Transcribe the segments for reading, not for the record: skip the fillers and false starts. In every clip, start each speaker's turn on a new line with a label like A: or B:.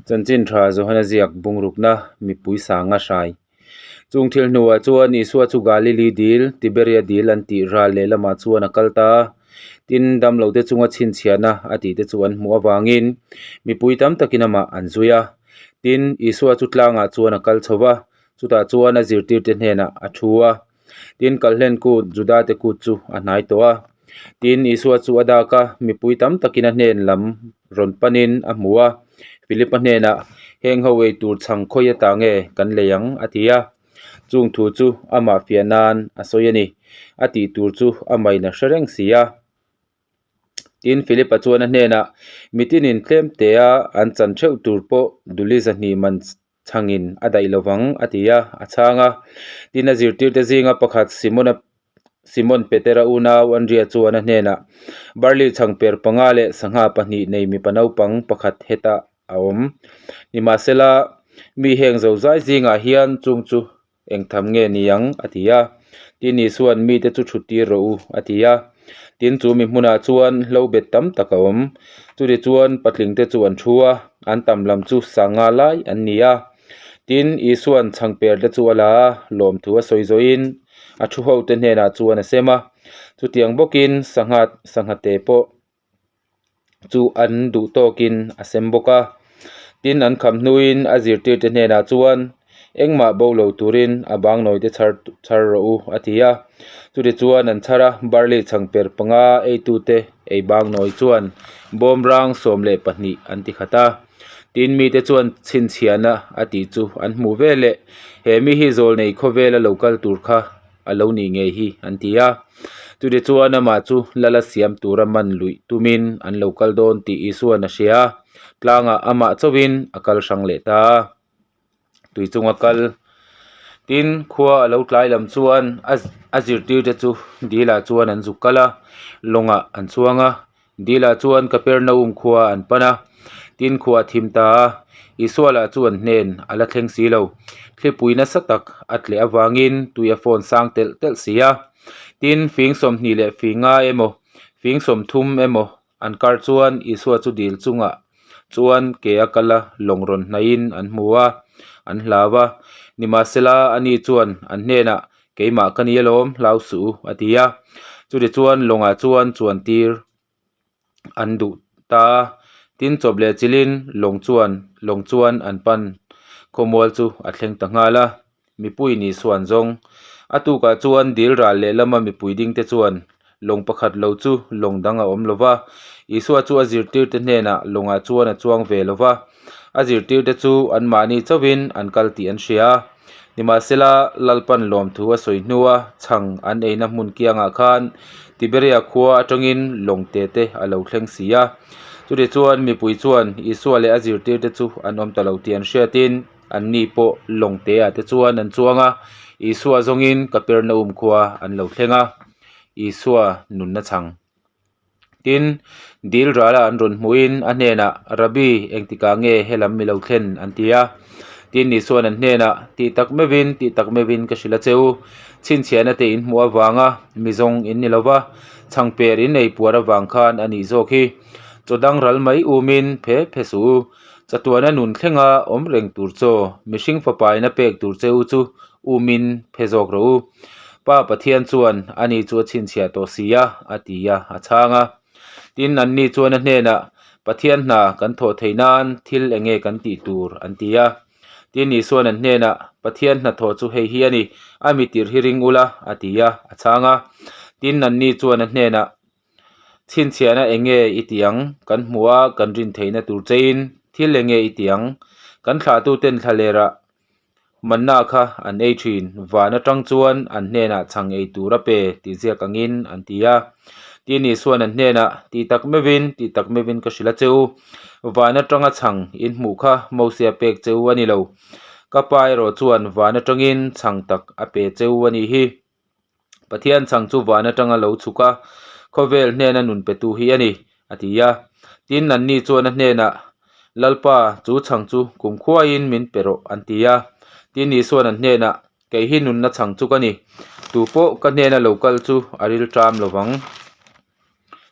A: Chanchin tha Johana ziak bungrukna mipui sanga hrai. Chung thil hnuah chuan Isua chu Galili dil, Tiberia dil an tih ral lehlamah chuan a kal ta a. Tin, damlote chunga chhinchhiahna a tihte chu an hmuh avangin mipui tam takin amah an zui a. Tin, Isua chu tlangah chuan a kal chho va, chutah chuan a zirtirte hnenah a thu a. Tin, Kalhlen kut, Judate kut chu a hnai tawh a. Tin, Isua chu a dak a, mipui tam takin a hnen lam rawn panin a hmu a. Philipa hnenah, Heng ho ei tur chhang khawi ata nge kan lei ang? a ti a. Chung thu chu amah fiah nan a sawi a ni. A tih tur chu amahin a hre reng si a. Tin, Philipa chuan a hnenah, Mitinin tlemtea an chan theuh tur pawh duli zahnih man chhangin a daih lo vang, a ti a, a chhang a. Tin, a zirtirte zinga pakhat Simona Simon Petera unau Andria chuan a hnenah, Barley chhangper panga leh sangha pahnih nei mipa naupang pakhat hetah a awm. Nimahsela, mi heng zozai zingah hian chung chu Eng tham nge ni ang? a ti a. Tin, Isua'n mite chu thut tir rawh u, a ti a. Tin, chu mi hmunah chuan hlo bet tam tak a awm. Chutichuan chuan patlingte chu an thu a, an tam lam chu sanga lai an ni a. Tin, Isua'n chhangperte chu a la a, lawmthu a sawi zawhin a thu hote hnenah chuan a sem a. Chutiang bawkin sangha sanghate pawh chu an duh tawkin a sem bawk a tin an kham hnuin a zirtirte hnenah chuan engmah bo lo turin a bangnawi te chhar chhar rawh u a ti a chutichuan an chhar a barley chhangper panga eitute ei bangnawi chuan bawmrang 12 an ti khat a tin mite chuan chhinchhiahna a tih chu an hmuh veleh he mi hi zawlnei khawvela lo kal tur kha a lo nih ngei hi an ti a. Chutichuan amah chu lala siam tura man luih tumin an lo kal dawn tih Isua'n a hria a, tlangah amah chauhin a kal hrang leh ta a. Tui chunga kal tin khua a lo tlai lam chuan a zirtirte chu dilah chuan an zuk kal a, lawngah an chuang a. Dilah chuan Kapernaum khua an pan a, tin khua a thim ta a, Isua lah chu an hnen a la thleng si lo. Thlipui nasa tak a tleh avangin tui a fawn sang telh telh si a. Tin, fing 20 leh fing nga emaw, fing 30 emaw an kar chuan Isua chu dil chungah chuan ke a kal a, lawng rawn hnaihin an hmu a, an hlau a. Nimahsela, ani chuan an hnenah, Keimah ka ni alawm, hlau suh u, a ti a. Chutichuan lawngah chuan chuan tir an duh ta a, tin chawp leh chilhin lawng chuan lawng chuan an pan khawmual chu a thleng ta nghal a, mipui ni suan zawng. A tukah chuan dil ral lehlama mipui dingte chuan lawng pakhat lo chu lawng dang a awm lo va, Isua chu a zirtirte hnenah lawngah chuan a chuang ve lo va, a zirtirte chu anmahni chauhin an kal tih an hria a. Nimahsela, Lalpan lawmthu a sawi hnua chhang an eina hmun kiangah khan Tiberia khua atangin lawng te te a lo thleng si a. Chutichuan mipui chuan Isua leh a zirtirte chu an awm ta lo tih an hriatin anni pawh lawng te ah te chuan an chuang a, Isua zawngin Kapernaum khua an lo thleng a, Isua nunna chhang. Tin, dil rala an rawn hmuhin a hnenah, Rabbi, engtikah nge helam mi lo thlen? an ti a. Tin, Isua'n an hnenah, Tih tak meuhin, tih tak meuhin ka hrilh a che u. Chhinchhiahna te in hmuh avanga mi zawng in ni lo va, chhangper in ei puar avang khan a nih zawk hi. Chaw dang ral mai umin phe phe suh u. Chatuana nun thlenga awm reng tur chaw, mihring fapaina pek tur che u chu umin phe zawk rawh u. Pa Pathian chuan ani chu a chhinchhiah tawh si a, a ti a, a chhang a. Tin, anni chuan a hnenah, Pathian hna kan thawh theih nan thil eng nge kan tih tur? an ti a. Tin, Isua'n an hnenah, Pathian hna thawh chu hei hi a ni, a mi tirh hi ring ula, a ti a, a chhang a. Tin, anni chuan a hnenah, Chhinchhiahna eng nge i ti ang? Kan hmuh a, kan rin theihna tur chein thil eng nge i ti ang? Kan thlahtuten thlalerah Manna kha an ei thin, van atang chuan an hnenah chhang ei tur a pe tih ziak angin an ti a. Tin Isua'n an hnenah, Tih tak meuhin, tih tak meuhin ka hrilh a che u, van atanga chhang in hmuh kha Mosia pek che u a ni lo. Ka pa erawh chuan van atangin chhang tak a pe che u a nih hi. Pathian chhang chu van atanga lo chhuk a, khawvel hnena nun petu hi a ni, a ti a. Tin, anni chuan a hnenah, Lalpa, chu chhang chu kum khuaiin min pe rawh, an ti a. Tin, Isua'n an hnenah, Kei hi nunna chhang chu ka ni. Tu pawh ka hnena lo kal chu a ril ṭam lo vang.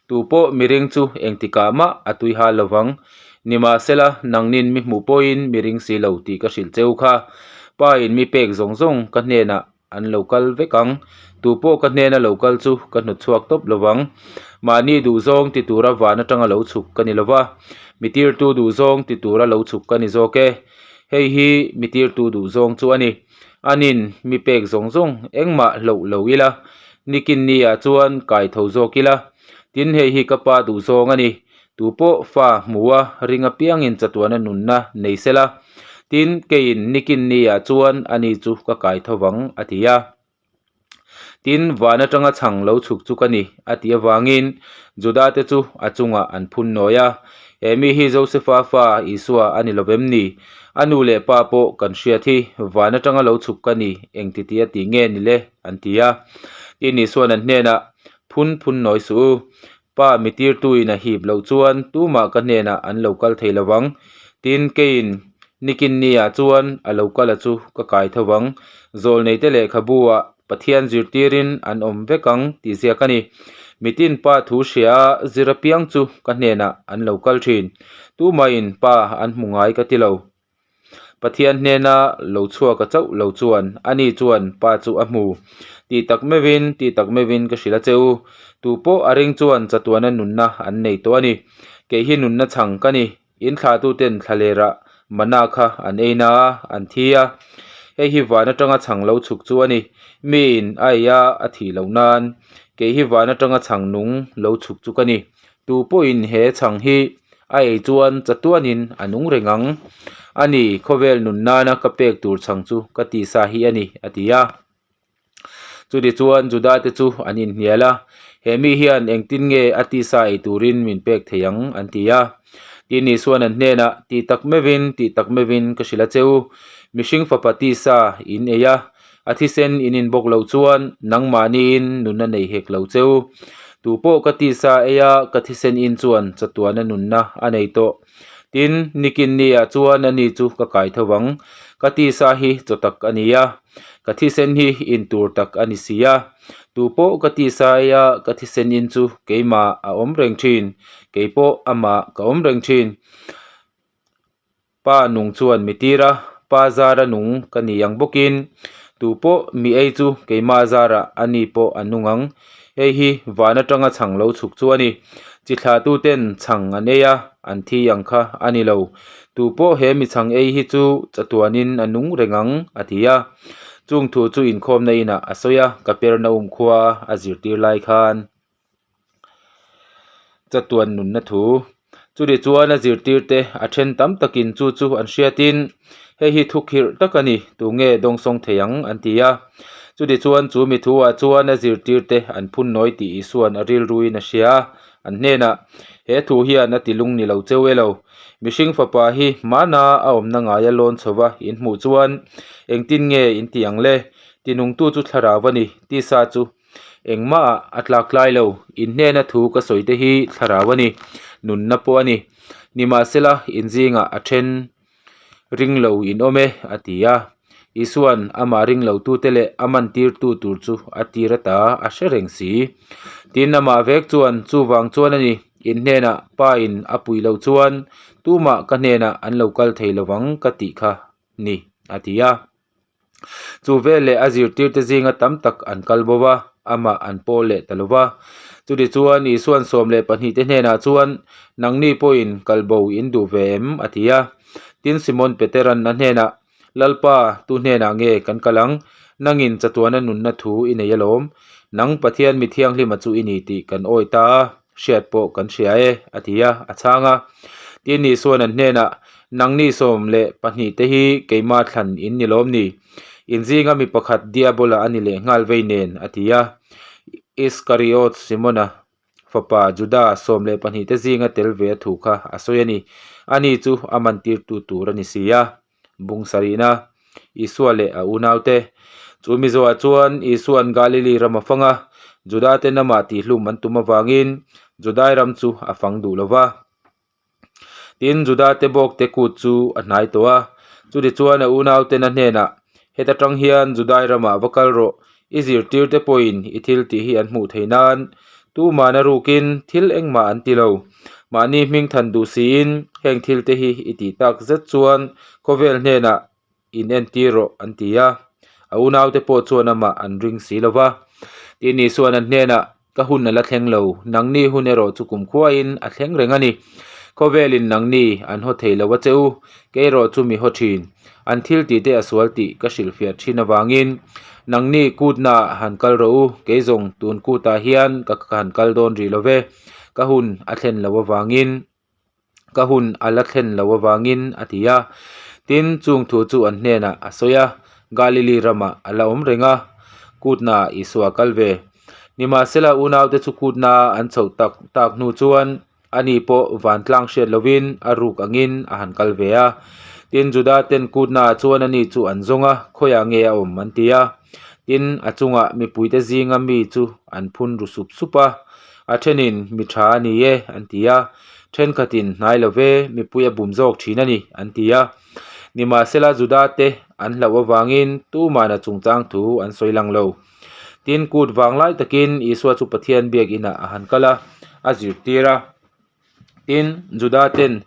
A: Tu pawh miring chu engtikah mah a tui hal lo vang. Nimahsela, nangnin mi hmuh pawhin mi ring si lo tih ka hrilh cheu kha. Pa in mi pek zawng zawng ka hnenah an lo kal vek ang. Tu pawh ka hnena lo kal chu ka hnawt chhuak tawp lo vang. Mahni duhzawng ti tura van atanga lo chhuk ka ni lo va, mi tirtu duhzawng ti tura lo chhuk ka ni zawk e. Hei hi mi tirtu duhzawng chu a ni. Anin mi pek zawng zawng engmah hloh lo ila, nikin niah chuan kai tho zawk ila. Tin, hei hi ka pa duhzawng a ni. Tu pawh fa hmu a ring apiangin chatuana nunna nei sela. Tin, keiin nikin niah chuan ani chu ka kai tho vang, a ti a. Tin, van atanga chhang lo chhuk chu ka ni, a tih avangin Juda-te chu a chungah an phun nawi a. He mi hi Josefa fa Isua a ni lovem ni? A nu leh pa pawh kan hriat hi, van atanga lo chhuk ka ni, engti tih a tih nge ni le? an ti a. Tin, Isua'n an hnenah, Phun phun nawi suh u. Pa mi tirtuin a hip loh chuan tumah ka hnenah an lo kal thei lo vang. Tin, keiin nikin niah chuan a lo kal a chu ka kai tho vang. Zawlneite lehkhabu ah Pathian zirtirin an awm vek ang tih ziak a ni. Mitin pa thu hria a zir apiang chu ka hnenah an lo kal thin. Tumahin pa an hmu ngai ka ti lo. Pathian hnena lo chhuak a chauh lo chuan ani chuan pa chu a hmu. Tih tak meuhin, tih tak meuhin ka hrilh a che u. Tu pawh a ring chuan chatuana nunna an nei tawh a ni. Kei hi nunna chhang ka ni. In thlahtuten thlalerah mana kha an ei na a, an thi a. Hei hi van atanga chhang lo chhuk chu a ni. Miin a ei a, a thih loh nan. Kei hi van atanga chhang nung lo chhuk chu ka ni. Tu pawhin he chhang hi a ei chuan chatuanin a nung reng ang. A ni, khawvel nun nana ka pek tur chhang chu ka tisa hi a ni, a ti a. Chutichuan Judate chu an inhnial a, He mi hian engtin nge a tisa ei turin min pek thei ang? an ti a. Tin Isuan an hnenah, Tih tak meuhin, tih tak meuhin ka hrilh a che u, mihring fapa tisa in ei a, A thisen in in bawk loh chuan nangmahniin nunna nei hek lo che u. Tu pawh ka tisa ei a, ka thisen in chuan chatuana nunna a nei tawh. Tin, nikin niah chuan ani chu ka kai tho vang. Ka tisa hi chaw tak a ni a, ka thisen hi in tur tak a ni si a. Tu pawh ka tisa ei a, ka thisen in chu keimah a awm reng thin, kei pawh amah ka awm reng thin. Pa nung chuan mi tir a, pa zara nung ka ni ang bawkin tu pawh mi ei chu keimah zarah a ni pawh a nung ang. Hei hi van atanga chhang lo chhuk chu a ni. Chi thlahtuten chhang an ei a, an thi ang kha a ni lo. Tu pawh he mi chhang ei hi chu chatuanin a nung reng ang, a ti a. Chung thu chu inkhawmna inah a sawi a, Kapernaum khua a zirtir lai khan. Chatuan nunna thu. Chutih chuan a zirtirte a then tam takin chu chu an hriatin, Hei hi thukhirh tak a ni, tunge dawngsawng thei ang? an ti a. Chutih chuan chu mi thuah chuan a zirtirte an phun nawi tih Isua'n a rilruin a hria a, an hnenah, He thu hian a ti lung ni lo cheu e lo. Mihring fapa hi hmana a awmna ngaia lawn chhova in hmuh chuan engtin nge in ti ang le? Tinungtu chu thlarau a ni, tisa chu Engmah ah a tlak tlai lo, in hnena thu ka sawi te hi thlarau a ni, nunna pawh a ni. Nimahsela, in zingah a then ring lo in awm e, a ti a. Isua'n amah ring lo tute leh a man tirtu tur chu a tir ata a hre reng si. Tin, amah vek chuan chuvang chuan a ni, in hnenah Pa in a puih loh chuan tumah ka hnenah an lo kal thei lovang ka tih kha ni, a ti a. Chu veleh a zirtirte zinga tam tak an kal bo va, amah an pawl leh ta lo va. Chutichuan Isua'n 12 te hnenah chuan, Nangni pawhin kal bo in duh ve em? a ti a. Tin, Simon Petera'n a hnenah, Lalpa, tu hnenah nge kan kal ang? Nangin chatuana nunna thu i nei alawm. Nang Pathian mi thianghlima chu i ni tih kan awi ta a, hriat pawh kan hria e, a ti a, a chhang a. Tin, Isua'n an hnenah, Nangni 12 te hi keimah thlan in ni lawm ni? In zinga mi pakhat Diabola a ni leh nghal vei nen, a ti a. Iskariot Simona fapa Juda 12 te zinga tel ve a thu kha a sawi a ni. Ani chu a mantirtu tur a ni si a. Bung sarihna, Isua leh a unaute. Chu mizoah chuan Isua'n Galili ram a fang a, Judaten amah tihhlum an tum avangin Judai ram chu a fang duh lo va. Tin, Judate bawkte kut chu a hnai tawh a. Chutichuan a unauten a hnenah, Heta tang hian Judai ramah va kal rawh, i zirtirte pawhin i thil tih hi an hmuh theih nan. Tumahna rukin thil engmah an ti lo. Mahni hming than duh siin heng thil te hi i tih tak zet chuan khawvel hnenah in entir rawh an ti a. A unaute pawh chuan amah an ring si lo va. Tin Isua'n an hnenah, Ka hun a la thleng lo, nangni hun erawh chu kumkhuain a thleng reng a ni. Khawvelin nangni an haw thei lo a che u, kei erawh chu mi haw thin. An thil tih te a sual tih ka hrilhfiah thin avangin nangni kutnaah han kal rawh u, kei zawng tun kutah hian ka han kal dawn rih lo ve, ka hun a thlen loh avangin. Ka hun a la thlen loh avangin a ti a. Tin, chung thu chu an hnenah a sawi a, Galili ramah a la awm reng a, kutnaah Isua a kal ve. Nimahsela, unaute chu kutnaa an chhoh tak tak hnu chuan ani pawh vantlang hriat lovin a ruk angin a han kal ve a. Tin, Juda ten kutnaah chuan ani chu an zawng a, khawiah nge a awm an ti a. Tin, a chungah mipuite zinga mi chu an phun ru sup sup a. A thenin, Mi tha a ni e, an ti a. Thenkhatin, Hnai lo ve, mipui a bum zawk thin a ni, an ti a. Nimahsela, Juda-te an hlauh avangin tumahna chungchang thu an sawi lang lo. Tin, kut vang lai takin Isua chu Pathian biak inah a han kal a, a zirtir a. Tin, Juda-ten,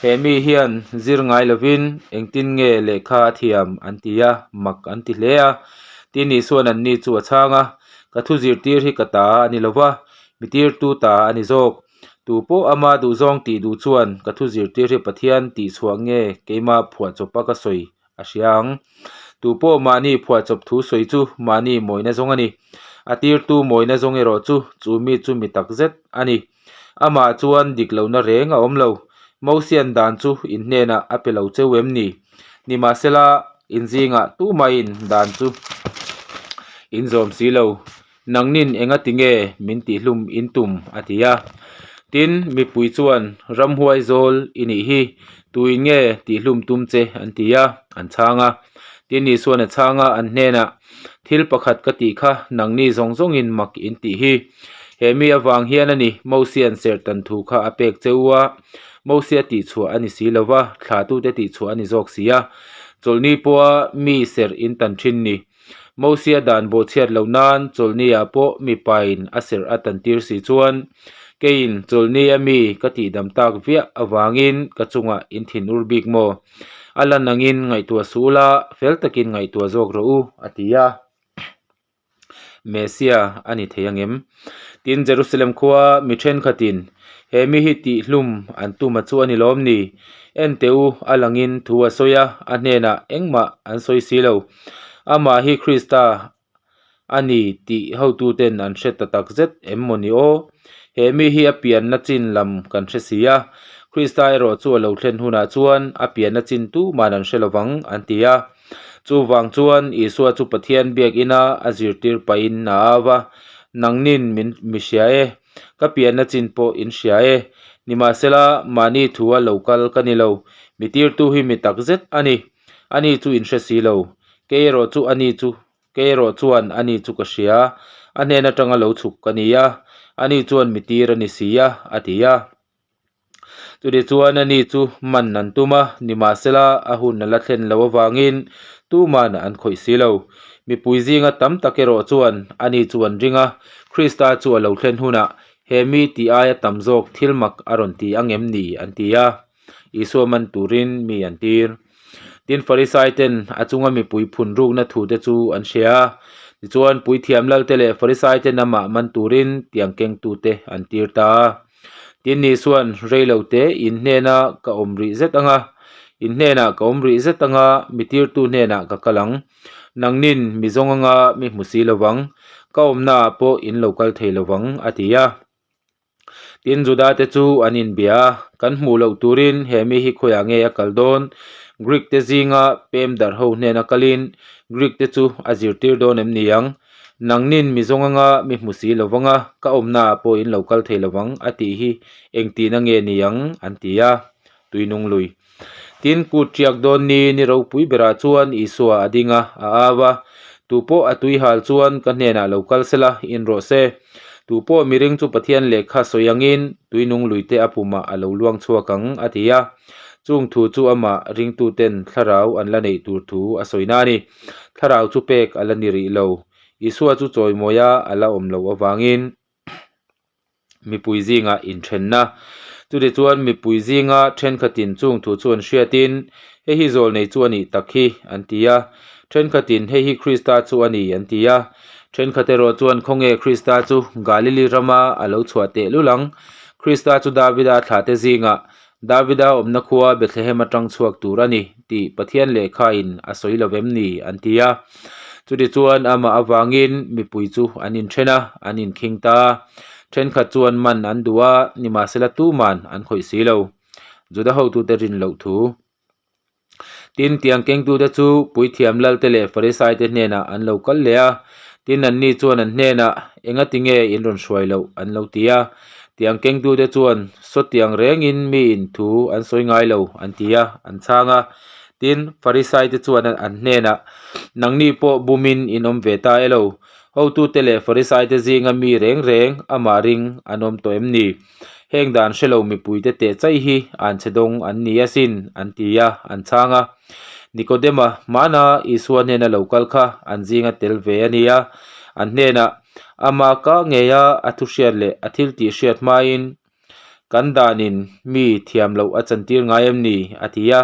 A: He mi hian zir ngai lovin engtin nge lehkha a thiam? an ti a, mak an ti hle a. Tin, Isua'n anni chu a chhang a, Ka thu zirtir hi ka ta a ni lo va, mi tirtu ta a ni zawk. Tu pawh ama duhzawng tih duh chuan ka thu zirtir hi Pathian tihchhuah nge keimah phuahchawpa ka sawi a hria ang. Tu pawh mahni phuahchawp thu sawi chu mahni mawina zawng a ni. A tirtu mawina zawng erawh chu chu mi chu mi tak zet a ni. Amah chuan dik lohna reng a awm lo. Mosian dan chu in hnenah a pe lo cheu em ni? Nimahsela, in zingah tumahin dan chu in zawm si lo. Nangnin engati nge min tihhlum in tum? a ti a. Tin, mipui chuan, Ramhuai zawl i nih hi, tuin nge tihhlum tum che? an ti a, an chhang a. Tin, Isuan a chhang a, an hnenah, Thil pakhat ka tih kha nangni zawng zawngin mak in tih hi. He mi avang hian a ni, Mosia'n serhtan thu kha a pek che u a, Mosia tihchhuah a ni si lo va, thlahtute tihchhuah a ni zawk si a. Chawlhni pawha mi serh in tan thin ni. Mosia dan bawhchhiat loh nan chawlhniah pawh mipain a serh a tan tir si chuan, Keiin chawlhni a mi ka tihdam tak viah avangin ka chungah in thinur bik maw? A lan angin ngaihtuah suh ula, fel takin ngaihtuah zawk rawh u, a ti a. Messia a ni thei angem? Tin, Jerusalem khua mi thenkhatin, He mi hi tihhlum an tum a chu a ni lawm ni? En teh u, a langin thu a sawi a, a hnenah engmah an sawi si lo. Amah hi Krista a ni tih hotuten an hre ta tak zet em maw ni aw? He mi hi a pianna chin lam kan hre si a, Krista erawh chu a lo thlen hunah chuan a pianna chin tuman an hre lovang an ti a. Chuvang chuan Isua chu Pathian biakina a zirtir pahin a au va, Nangnin min mi hria e, ka pianna chin pawh in hria e. Nimahsela, mahni thua lo kal ka ni lo, mi tirtu hi mi tak zet a ni. Ani chu in hre si lo, kei erawh chu ani chu, kei erawh chuan ani chu ka hria, a hnen atanga lo chhuk ka ni a, ani chuan mi tir a ni si a, a ti a. Chutichuan ani chu man an tum a, nimahsela a hun a la thlen loh avangin tuman an khawih si lo. Mipui zinga tam tak erawh chuan ani chu an ring a, Krista chu a lo thlen hunah he mi tih aia tam zawk thil mak a rawn ti ang em ni? an ti a. Isua man turin mi an tir. Tin, Farisai ten a chunga mipui phun rukna thute chu an hria a. Tichuan, Puithiam Lalte leh Farisai ten amah man turin tiang kengtute an tir ta a. Tin, Isua'n rei lo te in hnena ka awm rih zet anga, in hnenah ka awm rih zet anga mi tirtu hnenah ka kal ang. Nangnin mi zawng anga mi hmu si lovang, ka awmnaah pawh in lo kal thei lovang, a ti a. Tin, Juda te chu an inbia a, kan hmuh loh turin he mi hi khawiah nge a kal dawn? Greek te zinga pem darh ho hnena kalin Greek te chu a zirtir dawn em ni ang? Nangnin mi zawng anga mi hmu si lo vang a, ka awmnaah pawh in lo kal thei lo vang a tih hi engtihna nge ni ang? an ti a, Tuinung lui. Tin, kut ṭiak dawn ni ni ropui berah chuan Isua a ding a, a au a, Tupawh a tui hal chuan ka hnenah lo kal sela, in rawh se. Tupawh miring chu Pathian lehkha sawi angin tuinung luite a pumah a lo luang chhuak ang, a ti a. Chung thu chu amah ringtuten thlarau an la neih tur thu a sawina a ni. Thlarau chu pek a la ni rih lo. Isua chu chawimawia a la awm loh avangin. Mipui zingah inthenna. Chutichuan mipui zinga thenkhatin chung thu chu an hriatin, Hei hi zawlnei chu a nih tak hi, an ti a. Thenkhatin, Hei hi Krista chu a ni, an ti a. Thenkhat erawh chuan, Khawnge Krista chu Galili rama a lo chhuah teh lul ang? Krista chu Davida thlahte zingah, Davida awmna khua Bethlehem atang chhuak tur a ni, tih Pathian lehkhain a sawi lo vem ni? an ti a. Chutichuan amah avangin mipui chu an inthen a, an inkhing ta a. Thenkhat chuan man an duh a, nimahsela tuman an khawih si lo. Juda hotute rin loh thu. Tin, tiang kengtute chu Puithiam Lalte leh Farisaite hnenah an lo kal leh a. Tin, anni chuan an hnenah, Engati nge in rawn hruai loh? an lo ti a. Tiang kengtute chuan, Sawtiang rengin miin thu an sawi ngai lo, an ti a, an chhang a. Tin, Farisaite chuan an hnenah, Nangni pawh bumin in awm ve ta e lo? Hotute leh Farisaite zinga mi reng reng amah ring an awm tawh em ni? Heng dan hre lo mipuite teh chai hi an chhe dawng an ni asin, an ti a, an chhang a. Nikodema, hmana Isua hnena lo kal kha an zinga tel ve a ni a. An hnenah, Ama ka ngeia a thu hriat leh a thil tih hriat hmain kan danin mi thiam loh a chantir ngai em ni? a ti a.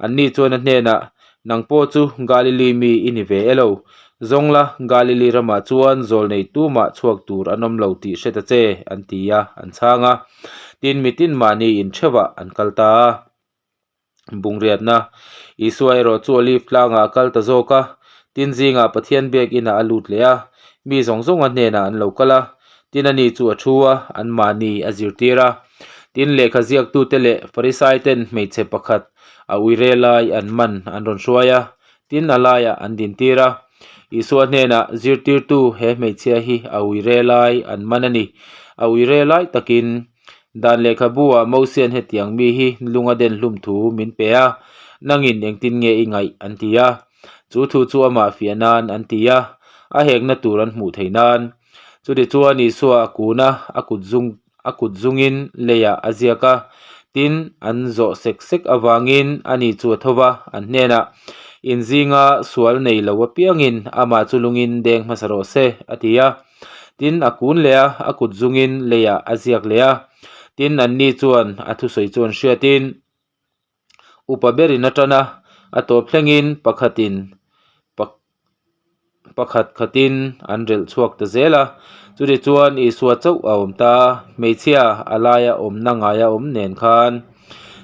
A: Anni chuan a hnenah, Nang pawh chu Galili mi i ni ve e lo. Zawng la, Galili ramah chuan zawlnei tumah chhuak tur an awm lo tih hre ta che, an ti a, an chhang a. Tin, mitin mahni intheuhah an kal ta a. Bungriatna, Isua erawh chu Olive tlangah a kal ta zawk a, tin zingah Pathian biak inah a lut leh a, mi zawng zawnga hnenah an lo kal a, tin ani chu a thu a, anmahni a zirtir a. Tin, lehkha ziaktute leh Farisaiten hmeichhe pakhat a uire lai an man an rawn hruai a, tin a laiah an dintir a. Isua hnenah, Zirtirtu, he hmeichhia hi a uire lai an man a ni. A uire lai takin Dan lehkhabu-ah Mosian hetiang mi hi lunga den hlum thu min pe a, nangin engtin nge i ngaih? an ti a. Chu thu chu amah fiah nan an ti a, a hekna tur an hmuh theih nan. Chutichuan Isua a kun a, a kut zung a kut zungin leiah a ziak a, tin an zawh sek sek avangin ani chu a tho va, an hnenah, In zinga sual nei lo apiangin amah chu lungin deng hmasa rawh se, a ti a. Tin, a kun leh a, a kut zungin leiah a ziak leh a. Tin, anni chuan a thusawi chu an hriatin, Upa berin a tan a, a tawp thlengin pakhatin pakhat khatin an relh chhuak ta zel a. Chutichuan Isua chauh a awm ta a, hmeichhia a laia awmna ngaia awm nen khan.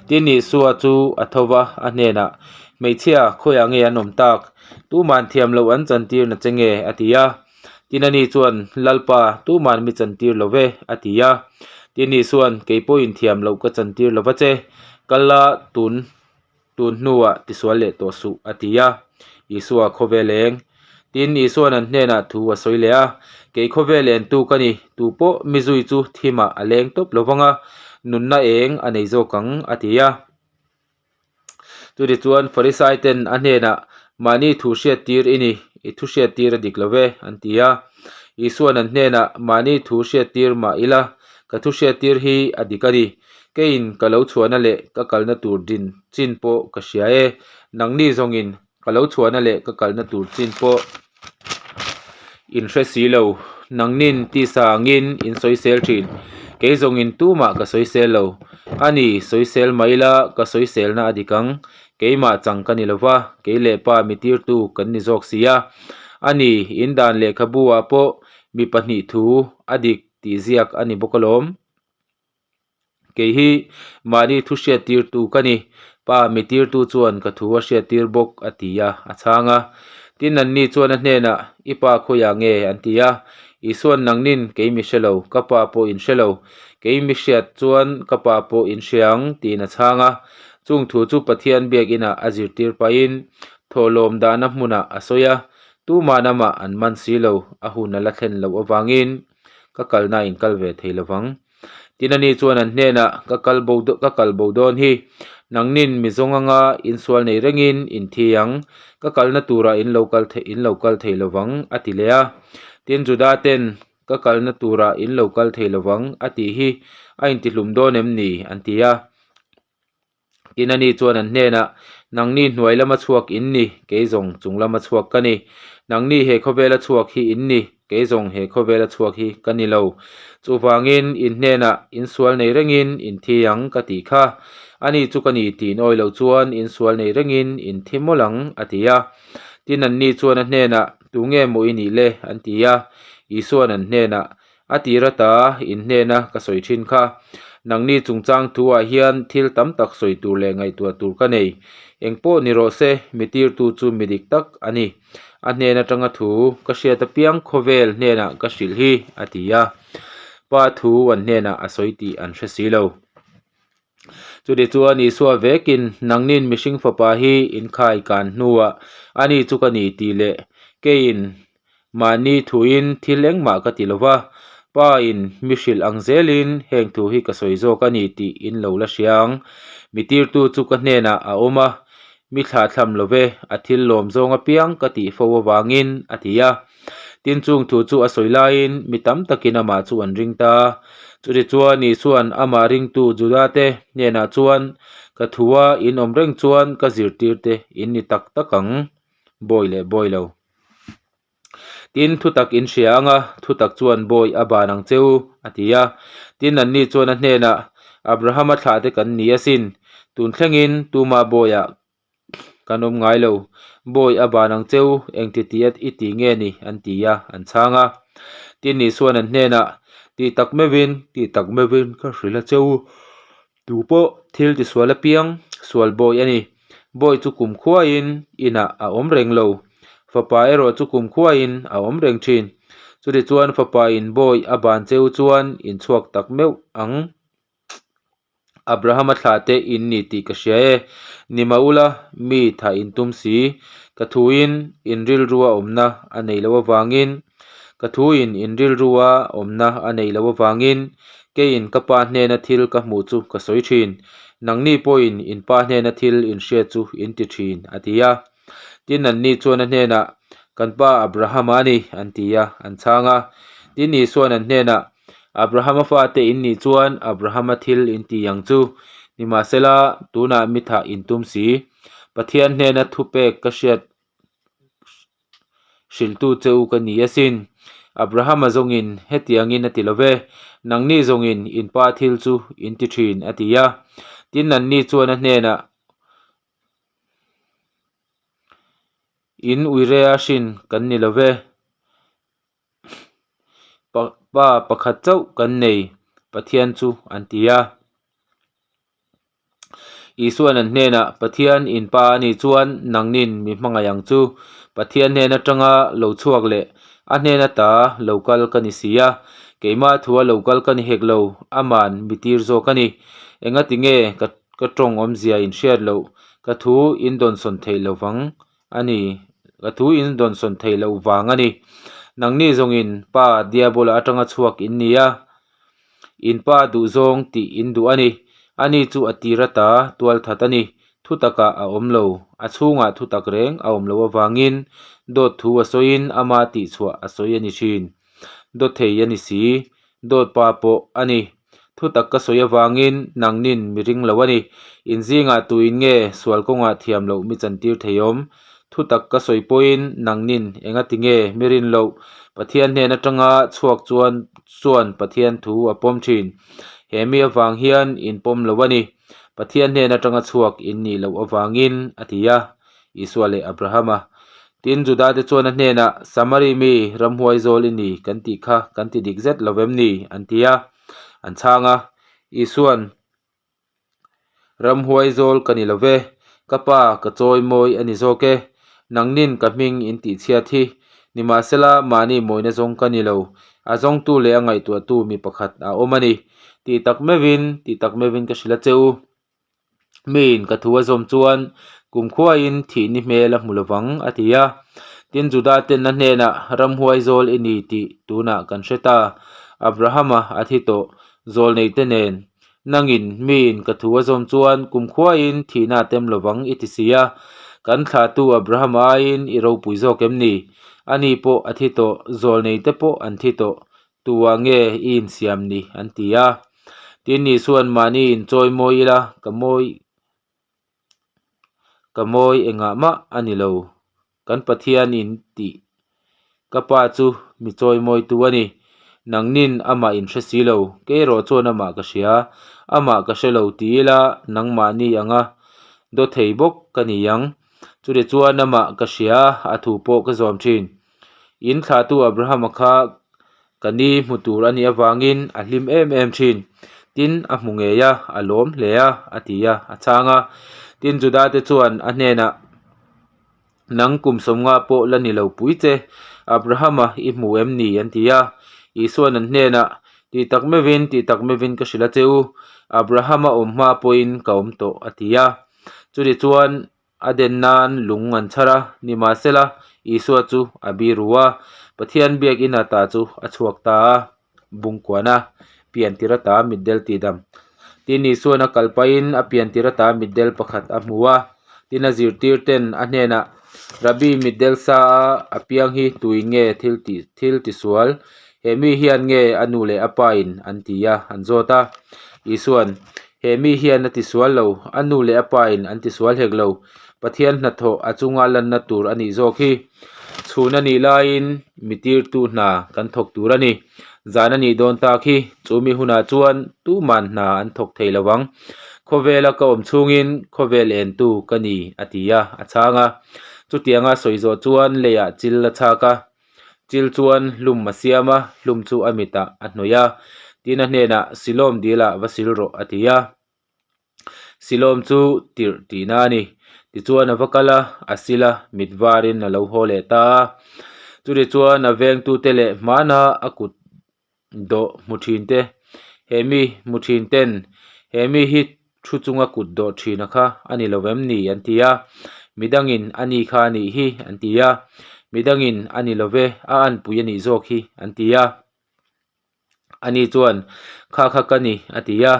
A: Tin, Isua chu a tho va, a hnenah, Hmeichhia, khawiah nge an awm tak? Tuman thiam loh an chantir na che nge? a ti a. Tin ani chuan, Lalpa, tuman mi chantir lo ve, a ti a. Tin Isuan, Kei pawhin thiam loh ka chantir lo va che, kal la tun tun hnuah tisual leh tawh suh, a ti a. Isua khawvel eng. Tin Isuan an hnenah thu a sawi leh a, Kei khawvel entu ka ni, tu pawh mi zui chu thimah a leng tawp lo vang a, nunna eng a nei zawk ang, a ti a. Chutichuan Farisai ten a hnenah, Mahni thu hriattir i ni, i thu hriattir a dik lo ve, an ti a. Isua'n an hnenah, Mahni thu hriattir mah ila, ka thu hriattir hi a dik a ni. Keiin ka lo chhuahna leh ka kalna tur din chin pawh ka hria e, nangni zawngin ka lo chhuahna leh ka kalna tur chin pawh in hre si lo. Nangnin tisa angin in sawisel thin, kei zawngin tumah ka sawisel lo. A ni, sawisel mai ila ka sawiselna a dik ang, keimah chang ka ni lo va, kei leh pa mi tirtu kan ni zawk si a. A ni, in dan lehkhabu ah pawh mi pahnih thu a dik tih ziak a ni bawk alawm. Kei hi mahni thu hriattirtu ka ni, Pa mi tirtu chuan ka thu a hriattir bawk, a ti a, a chhang a. Tin, anni chuan a hnenah, I pa khawiah nge? an ti a. Isua'n, Nangnin kei mi hre lo, ka pa pawh in hre lo. Kei mi hriat chuan ka pa pawh in hria ang, tiin a chhang a. Chung thu chu Pathian biakinah a zirtir pahin thawhlawm dahna hmunah a sawi a, Tuman amah an man si lo, a hun a la thlen loh avangin ka kalna in kal ve thei lovang. Tin ani chuan an hnenah, Ka kal bo ka kal bo dawn hi, nangnin mi zawng anga insual nei rengin in thi ang, ka kalna turah in lo kal thei in lo kal thei lovang, a ti leh a. Tin Juda ten, Ka kalna turah in lo kal thei lovang, a tih hi a intihlum dawn em ni? an ti a. Tin ani chuan an hnenah, Nangni hnuai lama chhuak in ni, kei zawng chung lama chhuak ka ni. Nangni he khawvela chhuak hi in ni, kei zawng he khawvela chhuak hi ka ni lo. Chuvangin in hnenah insual nei rengin in thi ang ka tih kha. Ani chu ka ni tih in awi loh chuan insual nei rengin in thi mawlh ang, a ti a. Tin anni chuan a hnenah, Tunge maw i nih le? an ti a. Isua'n an hnenah, A tir ata in hnena ka sawi thin kha. Nangni chungchang thuah hian thil tam tak sawi tur leh ngaihtuah tur ka nei. Eng pawh ni rawh se, mi tirtu chu mi dik tak a ni. A hnen atanga thu ka hriat apiang khawvel hnenah ka hrilh hi, a ti a. Pa thu an hnenah a sawi tih an hre si lo. Chutichuan Isua vekin, Nangnin mihring fapa hi inkhai kan hnuah ani chu ka ni tih leh keiin mahni thuin thil engmah ka ti lo va, Pa in mi hrilh ang zelin heng thu hi ka sawi zawk a ni tih in lo la hria ang. Mi tirtu chu ka hnenah a awm a, mi thlahthlam lo ve, a thil lawm zawng apiang ka tih fo avangin, a ti a. Tin chung thu chu a sawi laiin mi tam takin amah chu an ring ta. Chutichuan Isua'n amah ringtu Judate hnenah chuan, Ka thua in awm reng chuan ka zirtirte in ni tak tak ang, bawi leh bawi lo. Tin, thutak in hria ang a, thutak chuan bawi a ban ang che u, a ti a. Tin, anni chuan a hnenah, Abrahama thlahte kan ni asin, tun thlengin tuma bawiah Kan awm ngai lo. Bawi a ban ang cheu, engti tih a i ti nge ni? an ti a, an chhang a. Tin Isua'n an hnenah, Tih tak meuhin, tih tak meuhin ka hrilh a cheu. Tu pawh thil tisual apiang sual bawi a ni. Bawi chu kumkhuain inah a awm reng lo. Fapa erawh chu kumkhuain a awm reng thin. Chutichuan Fapain bawi a ban cheu chuan inchhuak tak meuh ang. Abrahama thlah te in ni tih ka hria e. Nima ula, mi tha in tum si. Ka thuin in rilrua awmna a nei loh avangin, ka thuin in rilrua awmna a nei loh avangin, keiin ka pa hnena thil ka hmuh chu ka sawi thin. Nangni pawhin in pa hnena thil in hriat chu in ti thin, a ti a. Tin, anni chuan a hnenah, Kan pa Abrahama a ni, an ti a, an chhang a. Tin, Isua'n an hnenah, Abrahama fate in nih chuan Abrahama thil in ti ang chu. Nimahsela, tunah mi thah in tum si. Pathian hnena thupek ka hriat hrilhtu che u ka ni asin. Abrahama zawngin hetiangin a ti lo ve, Nangni zawngin in pa thil chu in ti thin, a ti a. Tin, anni chuan a hnenah, In uirea hrin kan ni lo ve. Pa pakhat chauh kan nei, Pathian chu an ti a. Isua'n an hnenah, Pathian in Pa a nih chuan nangnin mi hmangaih ang chu. Pathian hnen atanga lo chhuak leh a hnen ata lo kal ka ni si a. Keimah thua lo kal ka ni hek lo, ama'n mi tir zawk a ni. Engati nge ka Ka tawng awmzia in hriat loh, ka thu in dawnsawn theih lo vang a ni, ka thu in dawnsawn theih loh vang a ni. Nangni zawngin pa Diabola atanga chhuak in ni a, in pa duhzawng tih in duh a ni. Ani chu a tir ata tual that a ni, thu takah a awm lo, a chhungah thu tak reng a awm loh avangin dawt thu a sawiin ama tihchhuah a sawi a ni thin. Dawt thei a ni si, dawt pa pawh a ni. Thutak ka sawi avangin nangnin mi ring lo a ni. In zingah tuin nge sual kawngah thiam loh mi chantir thei awm? Thutak ka sawi pawhin nangnin engati nge mi rin loh? Pathian hnen atanga chhuak chuan chuan Pathian thu a pawm thin. He mi avang hian in pawm lo a ni. Pathian hnen atanga chhuak in nih loh avangin, a ti a. Isua leh Abrahama. Tin, Judate chuan a hnenah, Samari mi, ramhuai zawl i ni kan tih kha kan ti dik zet lo vem ni? an ti a. An chhang a, Isua'n, Ramhuai zawl ka ni lo ve, ka pa ka chawi mawi a ni zawk e, nangnin ka hming in tihchhiat hi. Nimahsela, mahni mawina zawng ka ni lo, a zawngtu leh a ngaihtuahtu mi pakhat a awm a ni. Tih tak meuhin, tih tak meuhin ka hrilh a che u. Miin ka thu a zawm chuan kumkhuain thih ni hmel a hmu lovang, a ti a. Tin, Juda ten a hnenah, Ramhuai zawl i ni tih tunah kan hre ta. Abrahama a thi tawh, zawl neite nen. Nangin, miin ka thu a zawm chuan kumkhuain thihna a tem lovang i ti si a. Kan thlahtu Abrahama aiin i ropui zawk em ni? Ani pawh a thi tawh, zawl neite pawh an thi tawh. Tuah nge i insiam ni? an ti a. Tin, Isua'n mahni inchawi mawi ila, ka mawi, Ka mawi engah mah a ni lo. Kan Pathian in tih ka pa chu mi chawimawitu a ni. Nangnin amah in hre si lo, kei erawh chuan amah ka hria. Amah ka hre lo ti ila nangmahni anga daw thei bawk ka ni ang. Chutichuan amah ka hria a, a thu pawh ka zawm thin. In thlahtu Abrahama kha ka ni hmu tur a nih avangin a hlim em em thin. Tin, a hmu ngei a, a lawm hle a, a ti a, a chhang a. Tin, Juda te chuan a hnenah, Nang kum sawmnga pawh la ni lo pui che, Abrahama i hmu em ni? an ti a. Isua'n an hnenah, Tih tak meuhin, tih tak meuhin ka hrilh a che u, Abrahama awm hma pawhin ka awm tawh, a ti a. Chutichuan, A den nan lung an chhar a, nimahsela Isua chu a biru a, Pathian biakinn ata chu a chhuak ta a, Bungkuana piantir ata mitdel tihdam. Tin, Isua'n a kal pahin a piantir ata mitdel pakhat a hmu a, tin a zirtir ten a hnenah, Rabbi mitdel sa a a piang hi tuin nge thil tih thil tisual? He mi hian nge a nu leh a pa in an ti a, an zawt a. Isua'n, He mi hian a tisual lo, a nu leh a pa in an tisual hek lo. Pathian hnathawh a chunga lanna tur a nih zawk hi. Chhun a nih laiin mi tirtu hna kan thawk tur a ni. Zan a nih dawn tak hi, chu mi hunah chuan tuman hna an thawk thei lo ang. Khawvela ka awm chhungin khawvel entu ka ni a ti a, a chhang a. Chutianga sawi zawh chuan leiah chil a chhak a. Chil chuan hlum a siam a, hlum chu a mitah a hnawih a. Tin a hnenah, Silawm dilah va sil rawh a ti a. Silawm chu tirh tihna a ni. Tichuan a va kal a, a sil a, mit varin a lo haw leh ta a. Chutichuan a vengtute leh hmana a kut dawh hmu thin te, he mi hmu thin ten he mi hi thu chunga kut dawh thin a kha a ni lo em ni an ti a, midangin a ni kha a nih hi an ti a, midangin a ni lo ve a anpui a nih zawk hi an ti a. Ani chuan kha kha ka ni a ti a,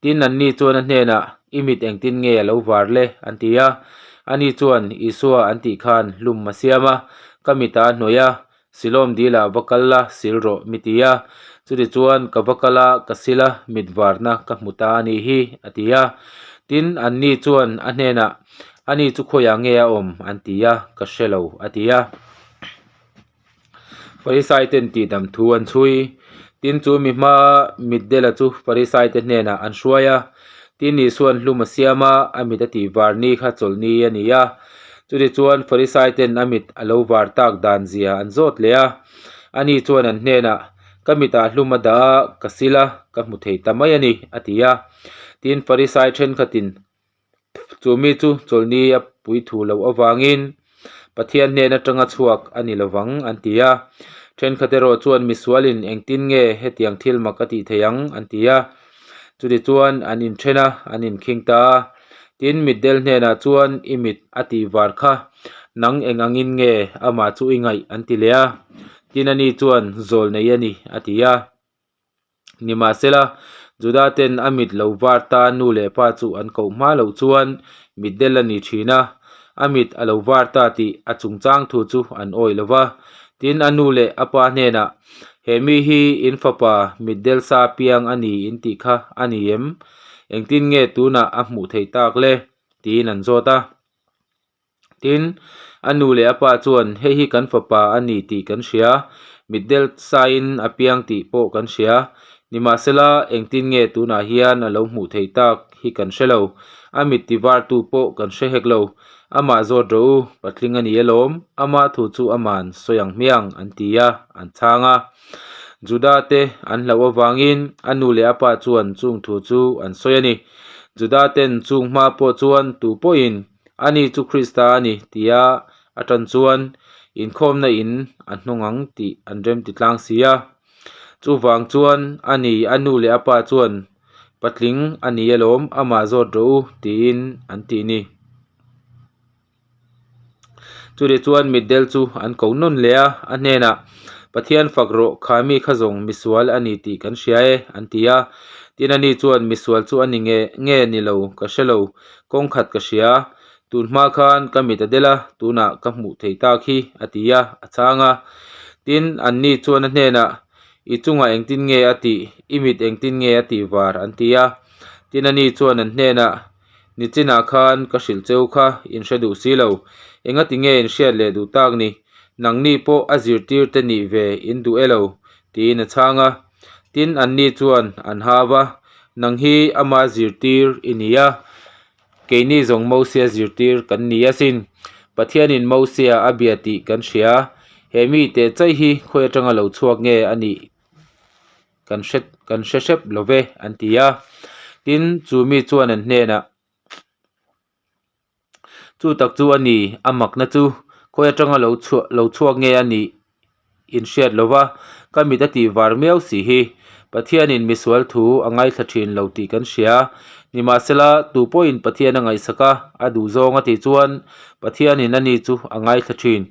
A: tin anni chuan a hnenah i mit engtin nge a lo var le an ti a, ani chuan Isua an tih khan hlum a siam a, ka mitah a hnawih a, Silawm dilah va kal la, sil rawh mi ti a. Chutichuan ka va kal a, ka sil a, mit varna ka hmu ta a nih hi, a ti a. Tin, anni chuan a hnenah, Ani chu khawiah nge a awm? an ti a, Ka hre lo, a ti a. Farisaiten tihdam thu an chhui. Tin, chu mi hmaa mitdela chu Farisaite hnenah an hruai a. Tin, Isua'n hlum a siam a, a mit a tih var ni kha chawlhni a ni a. Chutichuan Farisaiten a mit a lo var tak dan zia an zawt leh a. Ani chuan an hnenah, Ka mitah hlum a dah a, ka sil a, ka hmu thei ta mai a ni, a ti a. Tin, Farisai thenkhatin chu mi chu chawlhni a pui thu loh avangin Pathian hnen atanga chhuak a ni lovang, an ti a. Thenkhat erawh chuan misualin engtin nge hetiang thil mak a tih theih ang, an ti a. Chutichuan an inthen a, an inkhing ta a. Tin, mitdel hnenah chuan i mit a tih var kha nang eng angin nge amah chu i ngaih an ti leh a. Tin, ani chuan zawl nei a ni, a ti a. Nimahsela, Juda ten a mit lo var ta nu leh pa chu an koh hma loh chuan mitdel a ni thin a, a mit a lo var ta tih a chungchang thu chu an awih lo va. Tin, a nu leh a pa hnenah, He mi hi in fapa mitdel sa piang a ni in tih kha a ni em? Engtin nge tunah a hmuh theih tak le? tiin an zawt a. Tin, a nu leh a pa chuan, Hei hi kan fapa a ni tih kan hria, mitdel sain a piang tih pawh kan hria. Nimahsela, engtin nge tunah hian a lo hmuh theih tak hi kan hre lo. A mit tivartu pawh kan hre hek lo. Amah zawt rawh u, patling a ni alawm, ama thu chu aman sawi ang hmiang, an ti a, an chhang a. Juda te an hlauh avangin a nu leh a pa chuan chung thu chu an sawi a ni. Juda ten chung hma pawh chuan tu pawhin ani chu Krista a ni tia a tan chuan inkhawmna in a hnawng ang tih an remti tlang si a. Chuvang chuan ani a nu leh a pa chuan Patling a ni alawm, amah zawt rawh u tiin an tih ni. Chutih chuan mitdel chu an ko nawn leh a, a hnenah, Pathian fak rawh, kha mi kha zawng misual a ni tih kan hria e, an ti a. Tin ani chuan misual chu a ni nge nge ni lo, ka hre lo, kawng khat ka hria. Tun hma khan ka mit a del a, tunah ka hmuh thei tak hi, a ti a, a chhang a. Tin, anni chuan a hnenah, I chungah engtin nge a tih? I mit engtin nge a tih var? an ti a. Tin ani chuan an hnenah. Nichinah khan ka hrilh cheu kha in hre duh si lo. Engati nge in hriat leh duh tak ni? Nangni pawh a zirtir te nih ve in duh e lo, tiin a chhang a. Tin, anni chuan an hau a, Nang hi ama zirtir i ni a, keini zawng Mosia zirtir kan ni asin. Pathianin Mosia a bia tih kan hria. He mi teh chai hi khawi atanga lo chhuak nge a nih? Kan hre kan hre hrep lo ve, an ti a. Tin, chu mi chuan an hnenah, Chu tak chu a ni, a makna chu khawi atanga lo chhuah lo chhuak nge a nih in hriat lo va, ka mit a tih var miau si hi. Pathianin misual thu a ngaithla thin lo tih kan hria. Nimahsela, tu pawhin Pathian a ngaihsak a, a duh zawng a tih chuan Pathianin ani chu a ngaithla thin.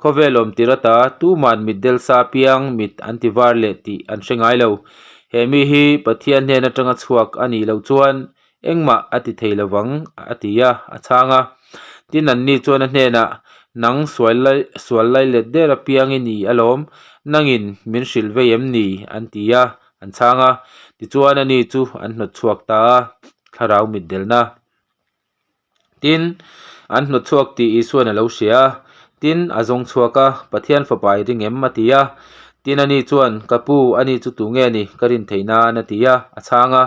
A: Khawvel awm tir ata tuman mitdel sa piang mit an ti var leh tih an hre ngai lo. He mi hi Pathian hnen atanga chhuak a nih loh chuan engmah a ti thei lo vang a ti a, a chhang a. Tin anni chuan a hnenah, Nang sual lai sual lai let der apiang i ni alawm, nangin min hrilh vei em ni? an ti a, an chhang a. Tichuan ani chu an hnawt chhuak ta a, thlarau mitdelna. Tin, an hnawt chhuak tih Isua'n a lo hria a. Tin, a zawng chhuak a, Pathian fapa i ring em? a ti a. Tin, ani chuan, Ka pu, ani chu tu nge ni? Ka rin theih nan, a ti a, a chhang a.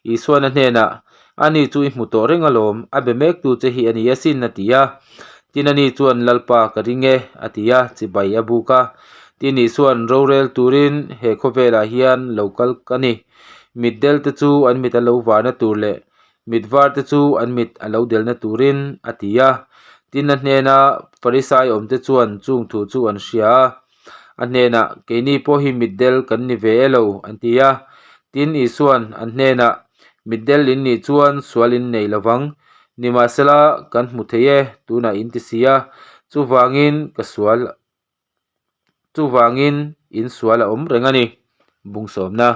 A: Isua'n a hnenah, Ani chu i hmu tawh reng alawm, a be mektu che hi a ni asin, a ti a. Tin, ani chuan, Lalpa, ka ring e, a ti a, chibai a buk a. Tin, Isua'n, Rorel turin he khawvelah hian lo kal ka ni. Mitdel te chu an mit a lo varna tur leh Mit var te chu an mit a lo delna turin a ti a. Tin, a hnena Farisai awmte chuan chung thu chu an hria a. A hnenah, Keini pawh hi mitdel kan ni ve e lo, an ti a. Tin, Isua'n an hnenah, Mitdel in nih chuan sual in nei lo vang. Nimahsela, kan hmu thei e, tunah in ti si a. Chuvangin ka sual Chuvangin in sual a awm reng a ni. Bungsawmna,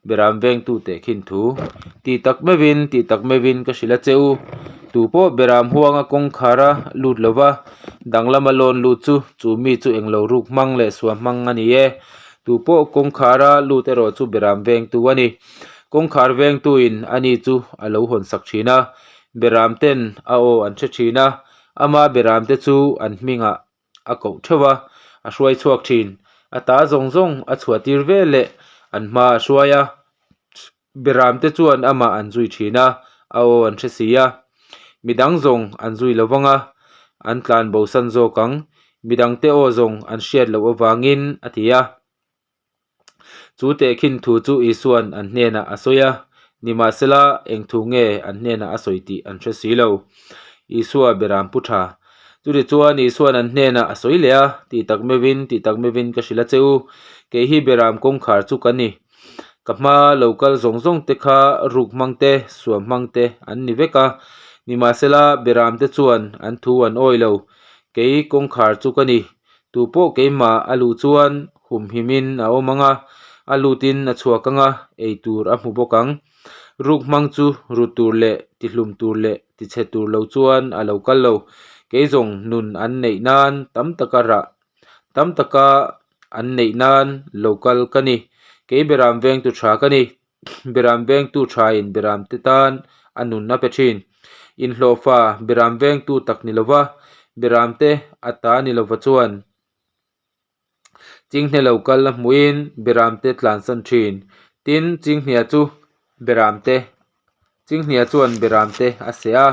A: Beram vengtu tehkhin thu, Tih tak meuhin, tih tak meuhin ka hrilh a che u. Tu pawh beram huanga kawngkhar a lut lo va, danglama lawn lut chu, chu mi chu englo ruk hmang leh suah hmang a ni e. Tu pawh kawngkhar a lut erawh chu beram vengtu a ni. Kawngkhar vengtuin ani chu a lo hawnsak thin a, beram ten a aw an hre thin a, ama beram te chu an hmingah a koh theuh a, a hruai chhuak thin. A ta zawng zawng a chhuah tir vel leh an hma a hruai a, Beram te chuan amah an zui thin a, a aw an hre si a. Midang zawng an zui lo vang a, an tlan bosan zawk ang. Midang te aw zawng an hriat loh avangin a ti a. Chu tehkhin thu chu Isua'n an hnenah a sawi a, nimahsela eng thu nge an hnenah a sawi tih an hre si lo. Isua beram pu tha. Chutichuan Isua'n an hnenah a sawi leh a, Tih tak meuhin, tih tak meuhin ka hrilh a che u, kei hi beram kawngkhar chu ka ni. Ka hma lo kal zawng zawng te kha ruk hmang te, suam hmang te an ni vek a, nimahsela beram te chuan an thu an awi lo. Kei kawngkhar chu ka ni. Tu pawh keimah a luh chuan humhimin a awm ang a, a lutin a chhuak ang a, ei tur a hmu bawk ang. Ruk hmang chu ru tur leh tihlum tur leh tichhe tur lo chuan a lo kal lo. Kei zawng nun an neih nan tam taka rah tam taka an neih nan lo kal ka ni. Kei beram vengtu tha ka ni. Beram vengtu thain beram te tan a nun a pe thin. Inhlawhfa beram vengtu tak ni lova, beram te a ta ni lova chuan Chinghne lo kal a hmuhin beram te tlansan thin. Tin, Chinghnia chu beram te Chinghnia chuan beram te a seh a,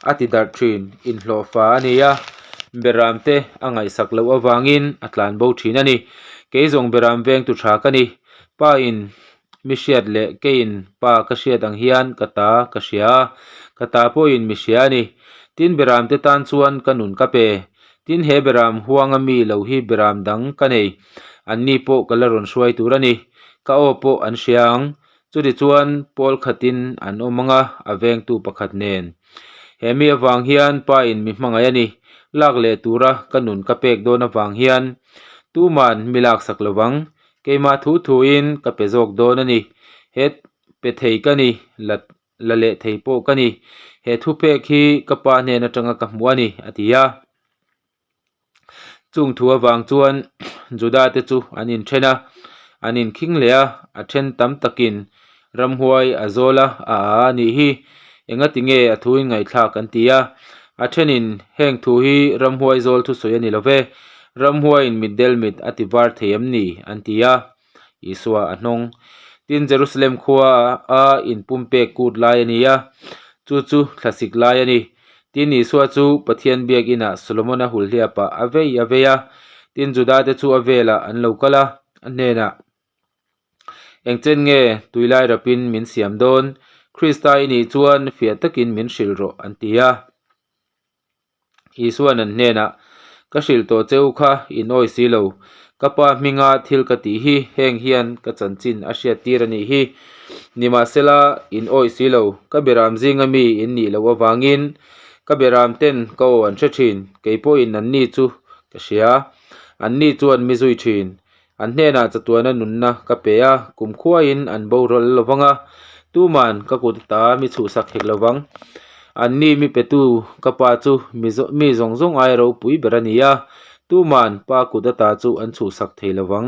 A: a ti darh thin. Inhlawhfa a ni a, beram te a ngaihsak loh avangin a tlan bo thin a ni. Kei zawng beram vengtu tha ka ni. Pa in mi hriat leh keiin pa ka hriat ang hian ka ta ka hria a, ka ta pawhin mi hria a ni. Tin, beram te tan chuan ka nun ka pe. Tin, he beram huanga mi lo hi beram dang ka nei. Anni pawh ka la rawn hruai tur a ni. Ka aw pawh an hria ang. Chutichuan pawl khatin an awm ang a, a vengtu pakhat nen. He mi avang hian pa in mi hmangaih a ni. Lak leh tura ka nun ka pek dawn avang hian tuman mi laksak lo vang. Keimah thu thuin ka pe zawk dawn a ni. He pe thei ka ni, la la leh thei pawh ka ni. He thupek hi ka pa hnen atanga ka hmu a ni, a ti a. Chung thu avang chuan Juda te chu an inthen a, an inkhing leh a, a then tam takin ramhuai a zawl a, a a a nih hi. Engati nge a thu in ngaihthlak an ti a. A thenin, Heng thu hi ramhuai zawl thusawi a ni lo ve, ramhuaiin mitdel mit a ti var thei em ni? an ti a. Isua a hnawng. Tin, Jerusalem khua a inpumpek kut lai a ni a, chu chu thlasik lai a ni. Tin, Isua chu Pathian biak inah Solomona hulhliapah a vei a vei a. Tin, Judate chu a velah an lo kal a, a hnenah, Engchen nge tuilai rapin min siam dawn? Krista i nih chuan fiah takin min hrilh rawh, an ti a. Isua'n an hnenah, Ka hrilh tawh che u kha, in awi si lo. Ka Pa hminga thil ka tih hi heng hian ka chanchin a hriat tir a nih hi. Nimahsela, in awi si lo. Ka beram zinga mi in nih loh avangin ka beram ten ka aw an hre thin. Kei pawhin anni chu ka hria. Anni chuan mi zui thin. An hnenah chatuana nunna ka pe a, kumkhuain an boral lo vang a, tuman ka kut ta mi chhuhsak hek lo vang. Anni mi petu ka pa chu mi zawng zawng aia ropui ber a ni a, tuman pa kut ata chu an chhuhsak thei lo vang.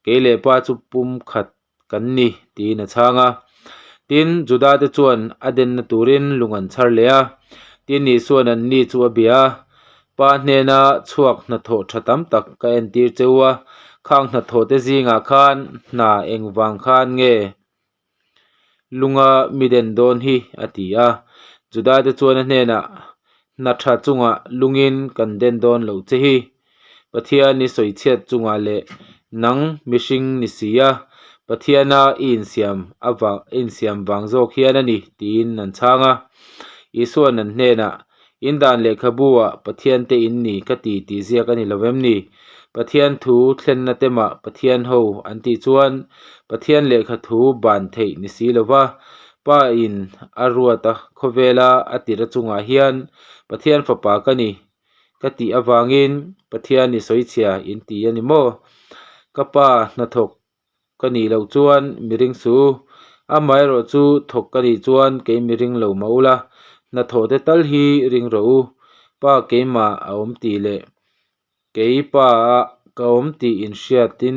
A: Kei leh pa chu pumkhat kan ni, tiin a chhang a. Tin, Judate chuan a denna turin lung an chhar leh a. Tin, Isua'n anni chu a bia a, Pa hnena chhuak hnathawh tha tam tak ka entir che u a, khang hnathawhte zingah khan hna engvang khan nge lunga mi den dawn hi? a ti a. Judate chuan a hnenah, Hna tha chungah lungin kan den dawn loh che hi. Pathian i sawichhiat chungah leh nang mihring ni si a, Pathiana i insiam avang i insiam vang zawk hian a ni, tiin an chhang a. Isua'n an hnenah, In dan lehkhabu-ah Pathian te in ni ka ti tih ziak a ni lo em ni? Pathian thu thlenna te mah Pathian ho an tih chuan Pathian lehkha thu ban theih ni si lo va, Pa in a ruat a khawvela a tir a chungah hian Pathian fapa ka ni ka tih avangin Pathian i sawichhia in ti a ni maw? Ka pa hnathawk ka nih loh chuan mi ring su u, amaherawh chu thawk ka nih chuan kei mi ring lo mah ula, hnathawh te tal hi ring rawh u, pa keimah a awm tih leh kei pa a ka awm tih inhriatin.